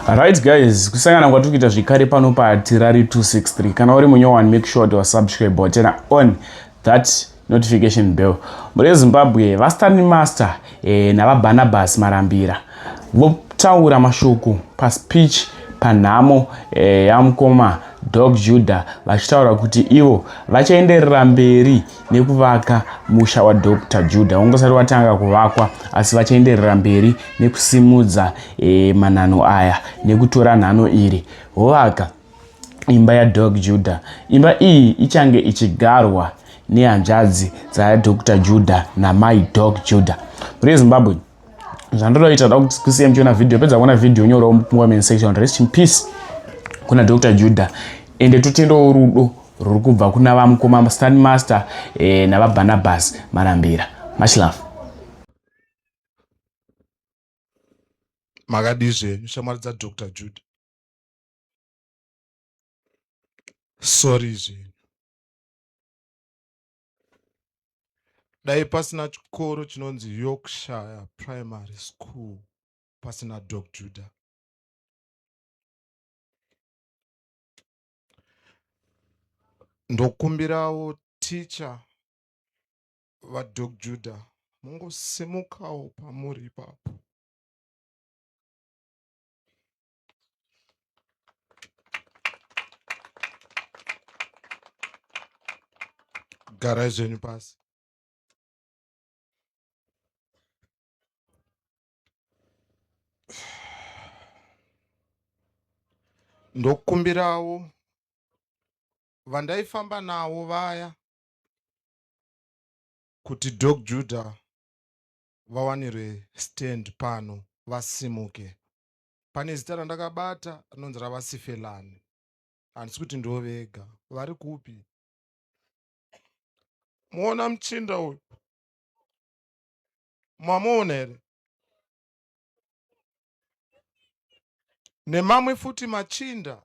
Right guys, kusangana kwatiri kuita zvekare pano paHatirari 263. Kana uri munyowani, make sure to subscribe or on that notification bell. Muri Zimbabwe, vaStanley Master navaBarnabas Marambira votaura mashoko paspeech panhamo yamukoma Dog Judah, vachitaura kuti ivo vachaenderera mberi nekuvaka musha waDr Judah ungosati watanga kuvakwa, asi vachaenderera mberi nekusimudza manhano aya nekutora nhano iri vovaka imba yaDog Judah. Imba iyi ichange ichigarwa nehanzvadzi dzaDr Judah namai Dog Judah. Muri Zimbabwe, zvandoda kuita da kusiya muchiona vhidhiyo. Pedza kuona vhidhiyo, nyorawo mucomment section "Rest in peace" kuna Dr Judah. Ende totendawo rudo ruri kubva kuna vamukoma Stan Master navaBarnabas Marambira. Much love. Makadii zvenyu, shamwari dzaDr Judah? Sorry zvenyu. Dai pasina chikoro chinonzi Yorkshire Primary School, pasina Dog Judah. Ndokumbirawo ticha vaDog Judah mungosimukawo pamuri ipapo. Garai zvenyu pasi. Ndokumbirawo vandaifamba navo vaya kuti Dog Judah vawanirwe stand pano vasimuke. Pane zita randakabata rinonzi raVaSifelani. Handisi kuti ndo vega. Vari kupi? Muona muchinda uyu, mamuona here? Nemamwe futi machinda,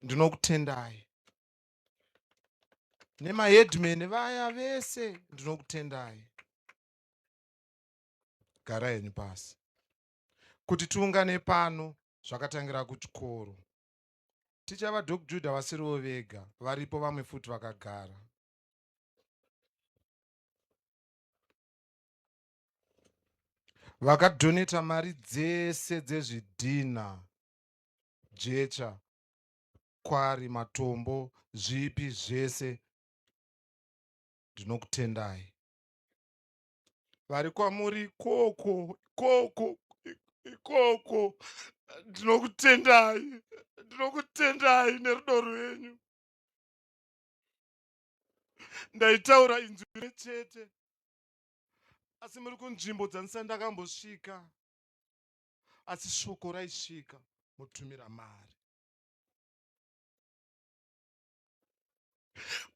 ndinokutendai. Nemaheadman vaya vese, ndinokutendai. Garai henyu pasi. Kuti tiungane pano zvakatangira kuchikoro. Ticha vaDog Judah vasiriwo vega, varipo vamwe futi vakagara. Vakadhoneta mari dzese dzezvidhina, jecha, kwari, matombo, zvipi zvese, ndinokutendai. Vari kwamuri ikoko ikoko ikoko, ndinokutendai, ndinokutendai nerudo rwenyu. Ndaitaura inzwi chete, asi muri kunzvimbo dzandisati ndakambosvika, asi shoko raisvika mutumira mari.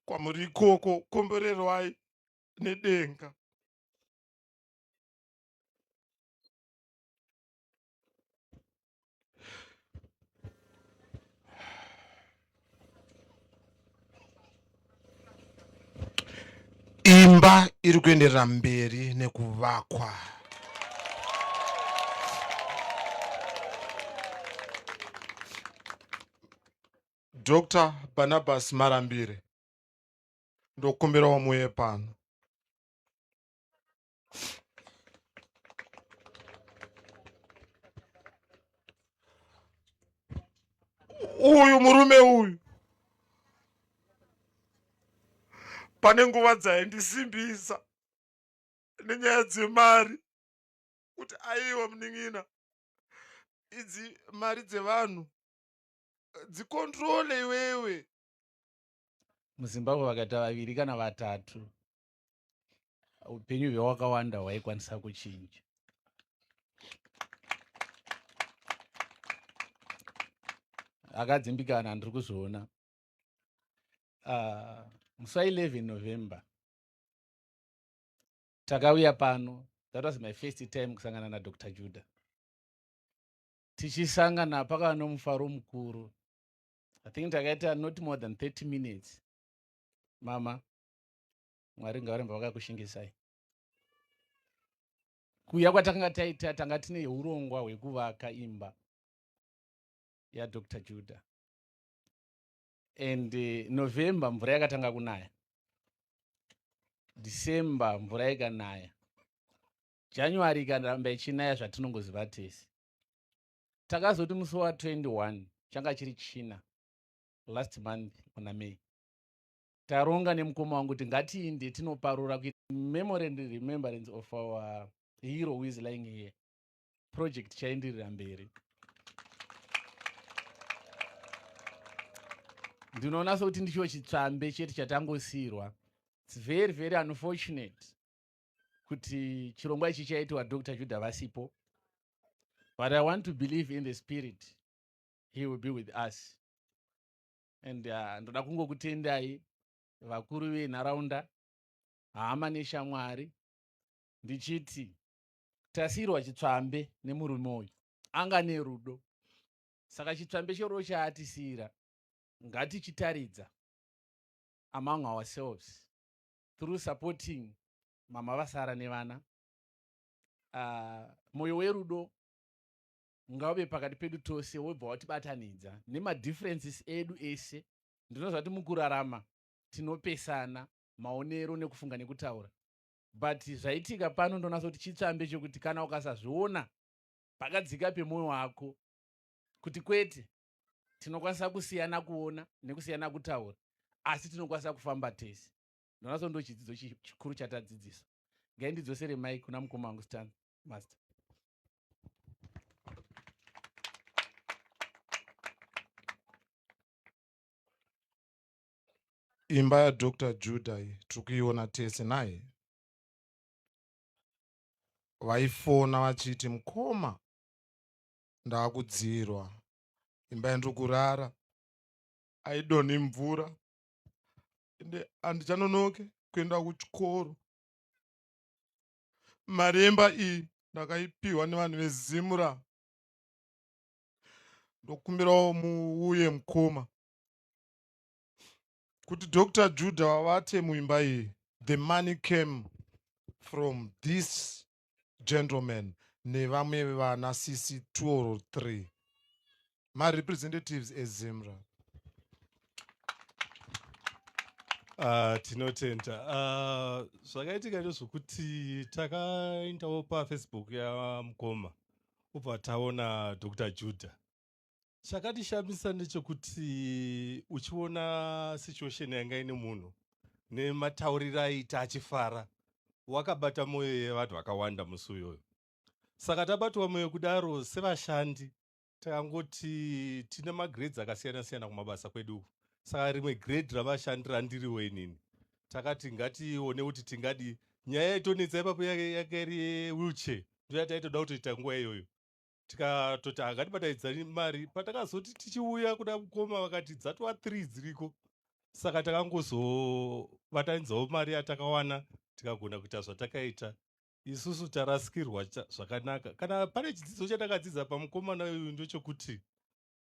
Kwamuri ikoko, komborerwai nedenga. Imba iri kuenderera mberi nekuvakwa. Dr Barnabas Marambire, ndokumbirawo muye pano. Uyu murume uyu pane nguva dzaindisimbisa nenyaya dzemari kuti, "Aiwa munin'ina, idzi mari dzevanhu dzikontrole iwewe." MuZimbabwe vakaita vaviri kana vatatu, upenyu hwewakawanda hwaikwanisa kuchinja. Akadzimbikana, ndiri kuzviona. Musi wa11 November takauya pano. That was my first time kusangana naDr Judah. Tichisangana pakava nomufaro mukuru. I think takaita not more than 30 minutes. Mama, Mwari ngavaramba vakakushingisai. Kuuya kwatakanga taita, tanga tine urongwa hwekuvaka imba yaDr Judah, and November mvura yakatanga kunaya, December mvura ikanaya, January ikaramba ichinaya zvatinongoziva tese. Takazoti musi wa 21, changa chiri China last month muna May, taronga nemukoma wangu kuti ngatiinde tinoparura kuita memory and remembrance of our hero who is lying here. Project chaindirira mberi. Ndinoona sekuti ndicho chitsvambe chete chatangosiyirwa. It's very very unfortunate kuti chirongwa ichi chaitwa Dr Judah vasipo, but I want to believe in the spirit he will be with us. And ndoda kungokutendai vakuru venharaunda, hama neshamwari, ndichiti tasiyirwa chitsvambe nemurume uyu anga nerudo. Saka chitsvambe cherudo chaatisiyira ngatichitaridza among ourselves through supporting mama vasara nevana. Mwoyo werudo ngauve pakati pedu tose, wobva watibatanidza nemadifferences edu ese. Ndinoziva kuti mukurarama tinopesana maonero nekufunga nekutaura, but zvaitika pano ndonatsa kuti chitsvambe chekuti kana ukasazviona pakadzika pemwoyo wako kuti kwete, tinokwanisa kusiyana kuona nekusiyana kutaura, asi tinokwanisa kufamba tese. Ndonatso ndo chidzidzo chikuru chatadzidzisa. Ngaindidzosere mai kuna mukoma wangu Stan Master. Imba yaDr Judah iyi tiri kuiona tese naye. Vaifona vachiti, mukoma, ndakudzirwa imba yandiri kurara, aidonhi mvura, ende handichanonoke kuenda kuchikoro. Mari yemba iyi ndakaipiwa nevanhu veZimura. Ndokumbirawo muuye mukoma kuti Dr Judah vavate muimba iyi. The money came from this gentleman nevamwe vana cc 2 or 3 marepresentatives eZimra. Tinotenda. Zvakaitika ndezvokuti takaendawo paFacebook yamukoma, ubva taona Dr Judah. Chakatishamisa ndechekuti uchiona situation yanga ine munhu nematauriro aita achifara, wakabata mwoyo yevanhu vakawanda musi uyoyo. Saka tabatwa mwoyo kudaro, sevashandi takangoti tine magrades akasiyana siyana kumabasa kwedu uku. Saka rimwe grade ravashandi randiriwo inini, takati ngatione kuti tingadi. Nyaya yaitonetsa ipapo yanga iri wheelchair, ndo yataitoda kutoita nguva iyoyo. Tikatoti hangatibataidza mari. Patakazoti tichiuya kuda mukoma, vakati dzatova 3 dziriko. Saka takangozobatanidzawo mari yatakawana, tikagona kuita zvatakaita. Isusu tarasikirwa zvakanaka. Kana pane chidzidzo chatakadzidza pamukomana uyu, ndechekuti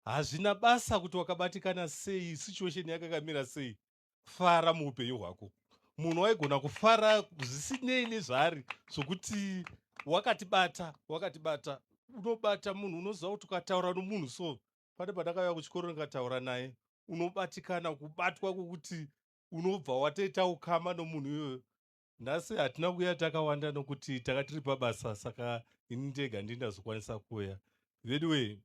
hazvina basa kuti wakabatikana sei, situation yakakamira sei, fara muupenyu hwako. Munhu waigona kufara zvisinei nezvaari, zvokuti wakatibata, wakatibata. Unobata munhu, unoziva kuti ukataura nomunhu, so pane pandakauya kuchikoro ndikataura naye, unobatikana kubatwa kwokuti unobva watoita ukama nomunhu iyoyo. Nhasi hatina kuuya takawanda nokuti taka tiri pabasa, saka ini ndega ndindazokwanisa kuuya. Anyway,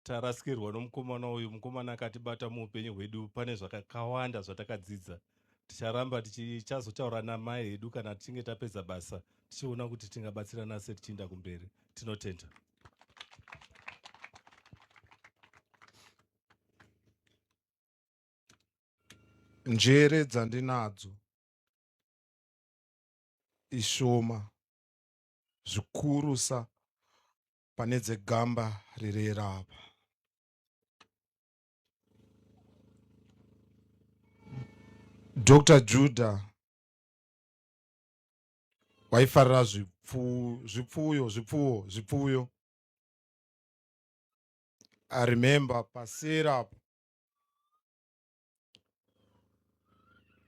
tarasikirwa nomukomana uyu. Mukomana akatibata muupenyu hwedu, pane zvakawanda zvatakadzidza. Ticharamba tichichazotaura namai hedu kana tichinge tapedza basa, tichiona kuti tingabatsirana sei tichienda kumberi. Tinotenda. Njere dzandinadzo ishoma zvikurusa pane dzegamba rirera apa. Dr Judah waifarira zvipfuyo zvipfuwo zvipfuyo. I remember pasera apo,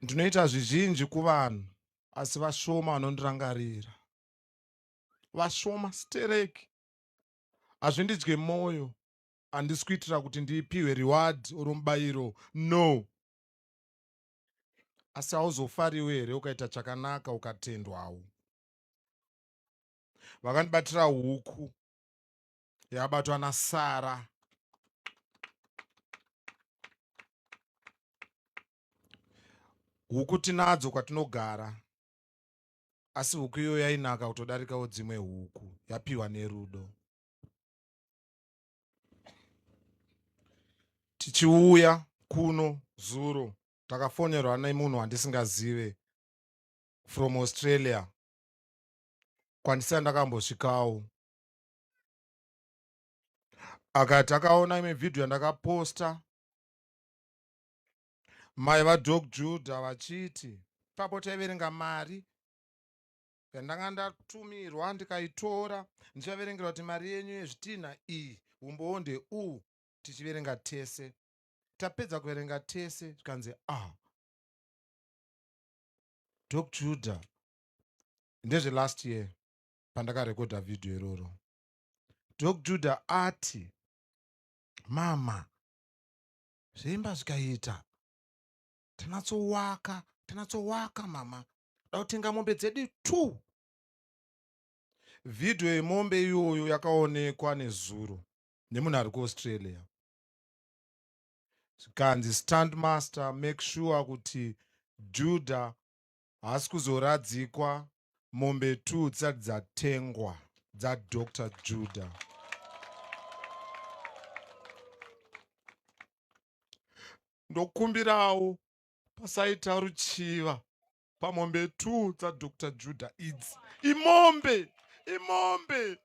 ndinoita zvizhinji kuvanhu asi vashoma vanondirangarira. Vashoma stereki. Hazvindidye moyo. Handisi kuitira kuti ndipiwe reward or mubayiro. No. Asi hauzofariwo here ukaita chakanaka ukatendwawo? Vakandibatira huku yabatwa naSara. Huku tinadzo kwatinogara, asi huku iyoyo yainaka kutodarikawo dzimwe huku, yapiwa nerudo. Tichiuya kuno zuro takafonerwa nemunhu wandisingazive from Australia kwandisati ndakambosvikawo. Akati akaona imwe vhidhiyo yandakaposta mai vaDoc Judah vachiti ipapo taiverenga mari yandanga ndatumirwa ndikaitora ndichaverengera kuti mari yenyu yezvitinha iyi umbowo ndeuwu, tichiverenga tese. Tapedza kuverenga tese zvikanzi ah, Doc Judah ndezve last year pandakarekodha vhidhiyo iroro. Doc Judah ati mama zveimba zvikaita tanatsowaka tanatsowaka mama da kutenga mombe dzedu two. Vhidhiyo yemombe iyoyo yakaonekwa nezuro nemunhu ari kuAustralia, zvikanzi stand master make sure kuti Judah haasi kuzoradzikwa mombe 2 dzisati dzatengwa dzaDr Judah. Ndokumbirawo pasaita ruchiva pamombe 2 dzaDr Judah idzi. Imombe, imombe,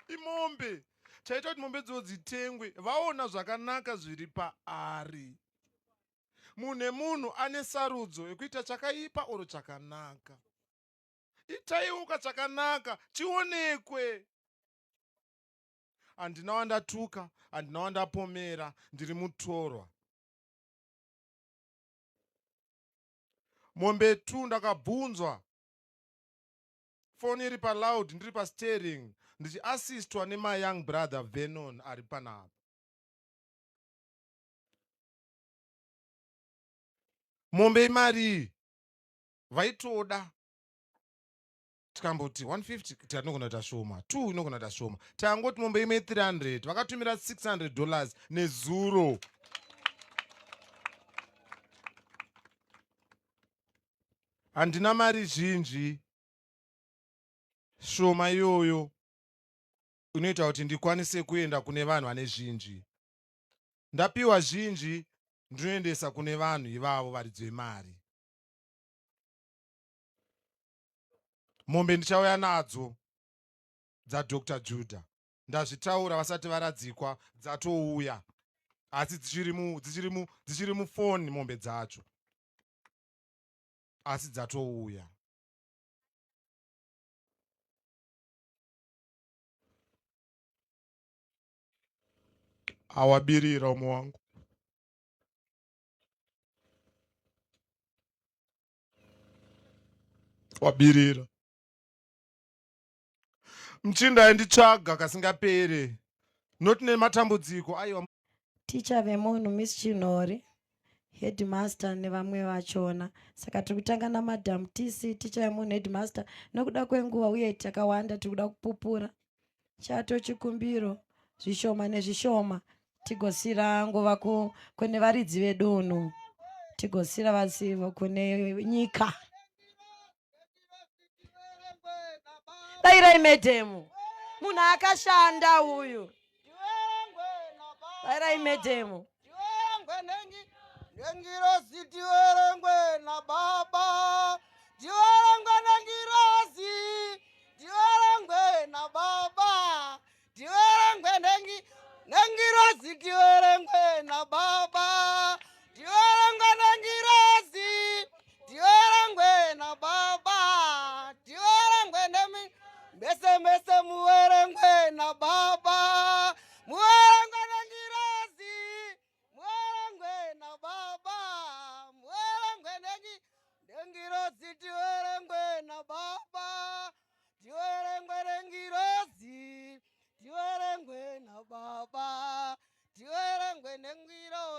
imombe. Chaita kuti mombe dziwo dzitengwe, vaona zvakanaka zviri paari. Munhu nemunhu ane sarudzo yekuita chakaipa oro chakanaka. Itaiwoka chakanaka chionekwe. Handina wandatuka, handina wandapomera, ndiri mutorwa. Mombe 2 ndakabvunzwa, foni iri paloud, ndiri pasteering ndichiasistwa nemayoung brother Venon ari panapa. Mombe imarii vaitoda, tikamboti 150 tikati inogona kuita shoma, 2 inogona kuita shoma, tangoti mombe imwe 300, vakatumira $600 nezuro. Handina mari zhinji, shoma iyoyo inoita kuti ndikwanise kuenda kune vanhu vane zhinji. Ndapiwa zhinji ndinoendesa kune vanhu ivavo varidzi vemari. Mombe ndichauya nadzo dzaDr Judah, ndazvitaura vasati varadzikwa, dzatouya asi dzichiri mufoni mombe dzacho, asi dzatouya. Awabirira umwe wangu. Wabirira. Mchinda ainditsvaga kasingapere. Not nematambudziko aiwa. Ticha vemunhu Miss Chinhori, headmaster nevamwe vachona. Saka tiri kutanga naMadam TC, ticha yemunhu headmaster. Nokuda kwenguva uye takawanda tiri kuda kupupura. Chato chikumbiro zvishoma nezvishoma tigosira nguva kune varidzi vedunhu, tigosira vasivo kune nyika. Dairai medhemu, munhu akashanda uyu. Dairai medhemu. Nengirozi tiverengwe nababa, tiverengwe nengirozi, tiverengwe nababa, tiverengwe nengi nengirozi, tiverengwe nababa, tiverengwe nengirozi, tiverengwe nababa, tiverengwe nemi mese mese muverengwe nababa, muverengwe nengirozi, muverengwe nababa, muverengwe nengi nengirozi, tiverengwe nababa, tiverengwe. Tiverengwe nengirozi.